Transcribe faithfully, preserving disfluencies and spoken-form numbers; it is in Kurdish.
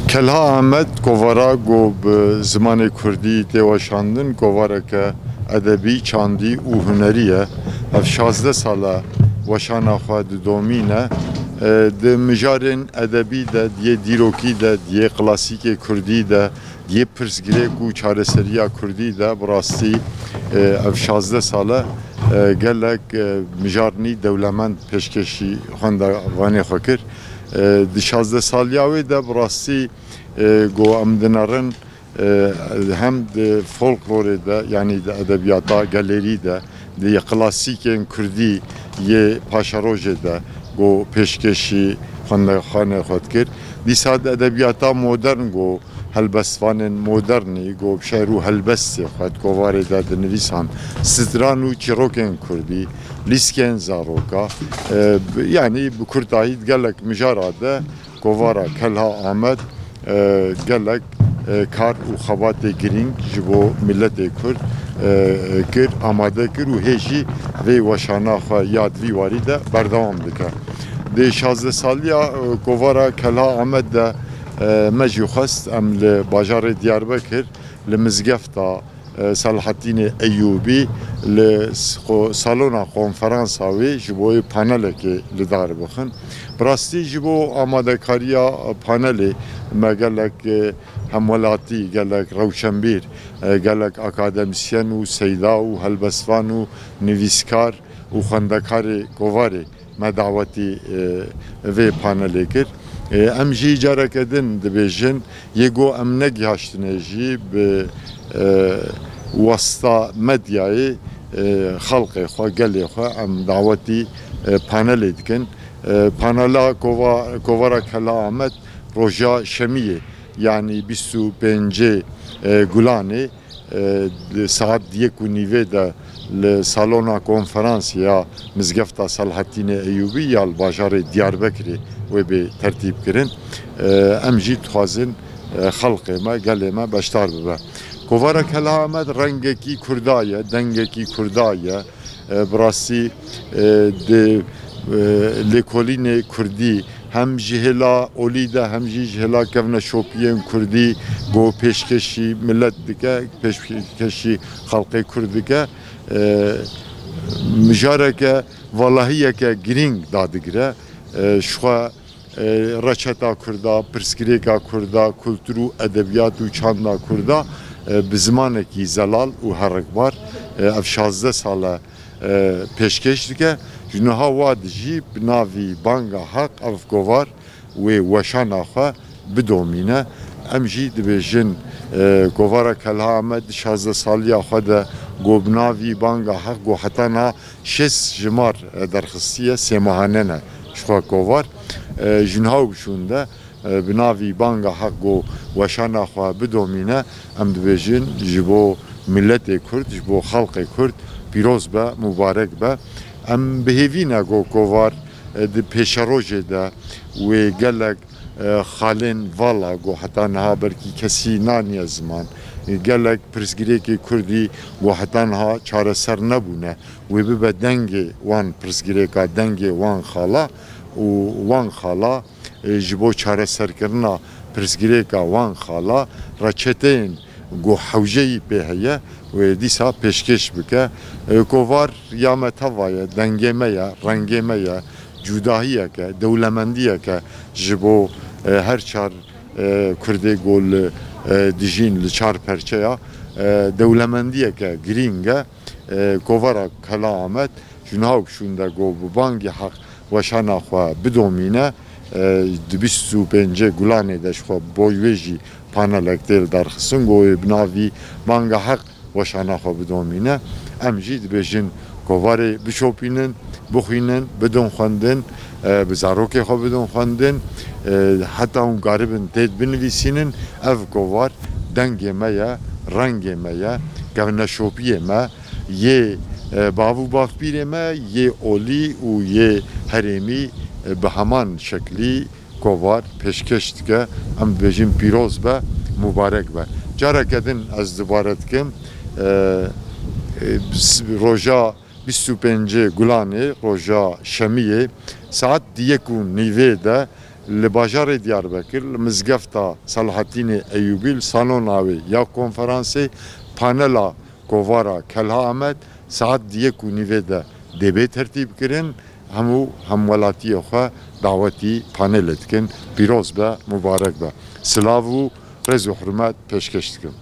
Kelha Amed kovara ku bi zimanê kurdî tê weşandin, kovareke edebî, çandî û hunerî ye. Ev şazdeh sal e weşana xwe didomîne. E, di mijarên edebî de, di yê dîrokî de, di yê klasîkê kurdî de, di yê pirsgirêk û çareseriya kurdî de bi rastî, e, ev şazdeh sal e, e, gelek, e, mijarnî dewlemend pêşkêşî xwendevanê xwe kir. E, di şazdeh saliya wê de bi rastî, e, ku em dinerin, e, hem di folklorê de, yanî di edebiyata gelêrî de, di klasîkên kurdî yê paşerojê de ku pêşkêşî xwendexanê xwe dikir. Dîsa di edebiyata modern ku helbestvanên modernî ku bi şe'r û helbestê xwe di kovarê de dinivîsan, stran û çîrokên kurdî, lîskên zaroka, e, bi-, yanî bi kurtahî di gelek mijara de kovara Kelha Amed, e, gelek, e, kar û xebatê girîng ji bo miletê Kurd, e, kir, amade kir û hê jî vê weşana xwe ya di vî warî de berdewam dike. Di şazdeh saliya, e, kovara Kelha Amed de, e, me jî xwest em li bajarê Diyarbekir li mizgefta e, Selahattînê Eyûbî li s-, xo-, salona konferansa wê ji bo wê panelekê li dar bixin. Bi rastî ji bo amadekariya panelê me gelek, e, hemwelatî, gelek rewşenbîr, e, gelek akademîsyen û seyda û helbestvan û nivîskar û xwendekarê kovarê me dawetî, e, vê panelê kir. E, em jî careke din dibêjin, yê go em negihaştine jî bi, e, wasta medyayê, e, xelqê xwe, gelê xwe em dawetî, e, panelê dikin. E, panela kova-, kovara Kela Amed roja şemiyê, yanî bîst û pêncê, e, Gulanê, e, di saet yek û nîvê de li salona konferansê ya Mizgefta Selahattînê Eyûbî ya li bajarê Diyarbekirê wê bê tertîb kirin. E, em jî dixwazin, e, xelqê me, gelê me beşdar bibe. Kovara Kela Amed rengekî kurda ye, dengekî kurda ye. E, bi rastî, e, di, e, lêkolînê kurdî hem ji hêla olî de hem jî ji hêla kevneşopiyên kurdî go pêşkêşî milet dike, pêşkêşî xelqê kurd dike. E, mijareke valahiyeke girîng dadigire. E, ji xwe, e, reçeta kurda, pirsgirêka kurda, kultur û edebiyat û çanda kurda, e, bi zimanekî zelal û herikbar, e, ev şazdeh sal e, e, pêşkêş dike. Ji niha wa dijî bi navî Banga Heq ev kovar wê weşana xwe bidomîne. Em jî dibêjin, e, kovara Kelha Amed di şazdeh saliya xwe de go bi navî Banga Heq go heta niha şêst jimar, e, derxistiye, sê mahane ne ji xwe kovar. E, ji niha û bi şûnde, e, bi navî Banga Heq go weşana xwe bidomîne, em dibêjin ji bo miletê Kurd, ji bo xelqê Kurd pîroz be, mubarek be. Em bi hêvî ne go kovar, e, di pêşerojê de wê gelek, e, xalên vala go heta niha belkî kesî naniye ziman, e, gelek pirsgirêkê kurdî go heta niha çareser nebûne, wê bibe dengê wan pirsgirêka, dengê wan xala û wan xala, e, ji bo çareserkirina pirsgirêka wan xala reçeteyên ku hewceyî pê heye, wê dîsa pêşkêş bike. E, kovar ya me teva ye, dengê me ye, rengê me ye, cudahiyeke, dewlemendiyeke ji bo, e, her çar, e, Kurdê ku li, e, dijîn li çar perçeya, e, dewlemendiyeke girîng e. E, kovara Kela Amed ji niha û şûnde ku bi bangî heq weşana xwe bidomîne, e, di bîst û pêncê Gulanê de ji xwe bo wê jî panelek tê lidarxistin, ku wê bi navî Banga Heq weşana xwe bidomîne. Em jî dibêjin kovarê bişopînin, bixwînin, bidin xwendin, e, bi zarokê xwe bidin xwendin, e, heta hûn karibin tê binivîsînin. Ev kovar dengê me ye, rengê me ye, kevneşopiyê me, yê, e, bav û bavpîrê me, yê olî û yê herêmî, e, bi heman şeklî kovar pêşkêş dike. Em dibêjin pîroz be, mubarek be. Careke din ez dubare dikim, e, e, s-, roja bîst û pêncê Gulanê, roja şemiyê, saet di yek û nîvê de Li bajarê Diyarbekir, li mizgefta Selahattînê Eyûbî, li salona wê ya konferansê, panela kovara Kelha Amed saet diyek û nîvê de dê bê tertîb kirin. Hemû hemwelatiyê xwe dawetî panelê dikin. Pîroz be, mubarek be. Silav û rêz û hurmet pêşkêş dikim.